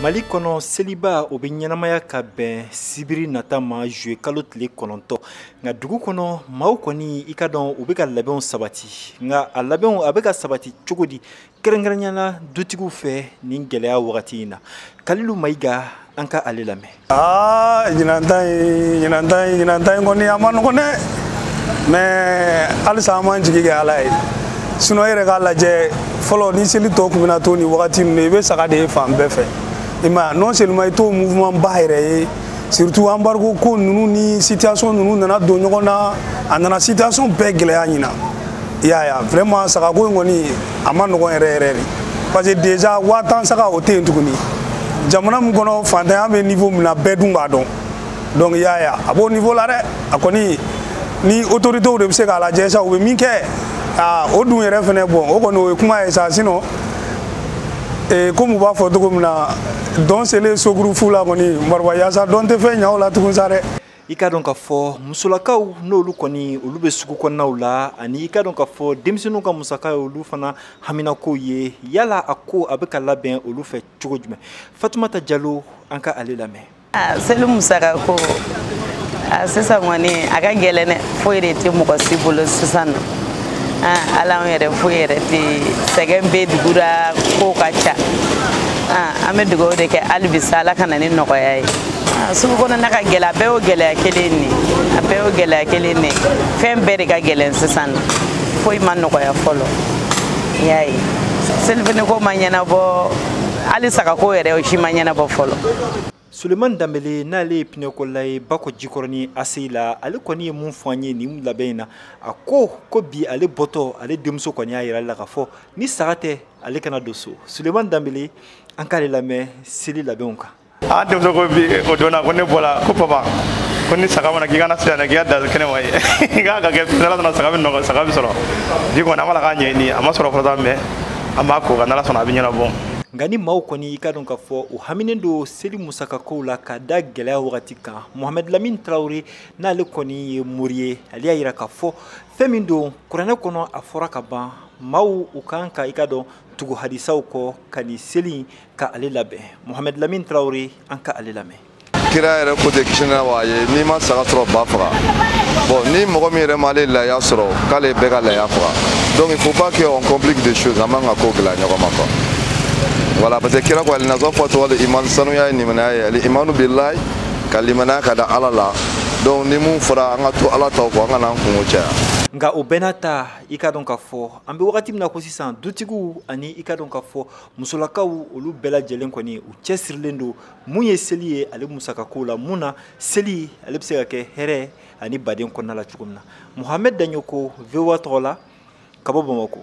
Mali kɔnɔ, seliba o bɛ ɲɛnamaya ka bɛn sibiri nata ma, juillet kalo tile 9. Nka dugu kɔnɔ maaw kɔni, i ka dɔn, u bɛ ka labɛnw sabati. Nka a labɛnw a bɛ ka sabati cogo di, kɛrɛnkɛrɛnyana dutigiw fɛ nin gɛlɛya wagati in na? Kalilu Mayiga, an ka ale lamɛn. Aa, ɲinan ta in, ɲinan ta in, ɲinan ta in kɔni, a ma nɔgɔn dɛ, mais halisa an b'an jigi kɛ Ala ye. Sinon e yɛrɛ k'a lajɛ fɔlɔ, ni seli tɔ tun bɛna to nin wagati ninnu, i bɛ saga de ye fan bɛɛ fɛ, i ma ye? Non seulement i t'o mouvement ba yɛrɛ ye, surtout embargo ko ninnu ni situation ninnu nana don ɲɔgɔn na, a nana situation bɛɛ gɛlɛya ɲina, i y'a ye? Vraiment, sagako in kɔni, a ma nɔgɔn yɛrɛ yɛrɛ de, parce que déjà 10 000 saga o tɛ yen tuguni. Jamana min kɔnɔ, fantanya bɛ niveau min na, bɛɛ dun b'a dɔn. Donc i y'a ye, a b'o niveau la dɛ. A kɔni ni autorités de bɛ se k'a lajɛ sa, u bɛ min kɛ, aa, o dun yɛrɛ fɛnɛ, bon, o kɔni o ye kuma ye sa. Sinon komi u b'a fɔ cogo min na, dɔn selen sokuru fu la kɔni, marifa yaasa dɔn tɛ fɛn ɲa o la tugun sa dɛ. I ka dɔn k'a fɔ musolakaw n'olu kɔni, olu bɛ sugu kɔnɔnaw la, ani i ka dɔn k'a fɔ denmisɛnninw ka musaka ye olu fana haminakow ye. Yala a ko a bɛ ka labɛn olu fɛ cogo jumɛn? Fatumata Jalo, an ka ale lamɛn. Seli musaka ko, sisan kɔni a ka gɛlɛn dɛ. Foyi de tɛ mɔgɔ si bolo sisan nɔ. Ala, anw yɛrɛ, foyi yɛrɛ tɛ. Sɛgɛn bɛ dugu la, kow ka ca. An bɛ dugawu de kɛ hali bi sa, Ala ka na ni nɔgɔya ye. Sugu kɔnɔna ka gɛlɛn, a bɛɛ y'o gɛlɛya kelen de, a bɛɛ y'o gɛlɛya kelen de. Fɛn bɛɛ de ka gɛlɛn sisan nɔ, foyi ma nɔgɔya fɔlɔ, i y'a ye? Selifini ko ma ɲɛnabɔ hali, sagako yɛrɛ, o si ma ɲɛnabɔ fɔlɔ. Suleiman Danbele, n'ale ye pinɛkɔla ye Bakɔ Jikɔrɔni ACI la, ale kɔni ye mun fɔ an ye nin labɛn in na? A ko ko bi ale bɔtɔ, ale denmuso kɔni y'a yira la k'a fɔ ni saga tɛ, ale kana don so. Suleiman Danbele, an k'ale lamɛn seli labɛnw kan. An denmuso ko bi o donna ko ne bɔra ko papa, ko ni saga mana, k'i kana siran dɛ, k'i ka da kɛnɛ ma ye, i k'a ka kɛ n'Ala sɔnna, saga bɛ nɔgɔ, saga bɛ sɔrɔ bi kɔni. An b'a la k'a ɲɛɲini, a ma sɔrɔ fɔlɔ, mais an b'a ko kan, n'Ala sɔnna, a bɛ ɲɛnabɔ. Nka ni maaw kɔni, i ka dɔn k'a fɔ u haminen don seli musakakow la ka da gɛlɛya wagati kan. Mohamed Lamine Tarawele, n'ale kɔni ye mori ye, ale y'a yira k'a fɔ fɛn min don, kuranɛ kɔnɔ a fɔra ka ban, maaw u kan ka, i ka dɔn, tugu hadisaw kɔ ka nin seli ka ale labɛn. Mohamed Lamine Tarawele, an ka ale lamɛn. Kira yɛrɛ ko tɛ kisi n'a wa ye, n'i ma saga sɔrɔ, ba faga. Bon, ni mɔgɔ min yɛrɛ m'ale laya sɔrɔ, k'ale bɛɛ ka laya faga. Donc il faut pas qu'on complique des choses, an man ka ko gɛlɛya ɲɔgɔn ma quoi. Voilà, parce que kira ko النظافة والإيمان, sanuya ye limaniya ye, الإيمان بالله, ka limaniya ka da Ala la. Donc ni mun fɔra, an ka to Ala taw kɔ, an kana an kungo caya. Nka o bɛɛ n'a ta, i ka dɔn k'a fɔ an bɛ wagati min na ko sisan, dutigiw ani i ka dɔn k'a fɔ musolakaw, olu bɛɛ lajɛlen kɔni, u cɛsirilen don mun ye seli ye ale musakako la, mun na seli ale bɛ se ka kɛ hɛrɛ ani baden kɔnɔna la cogo min na. Mohamed Daɲoko, VOA tɔgɔ la, ka bɔ Bamakɔ.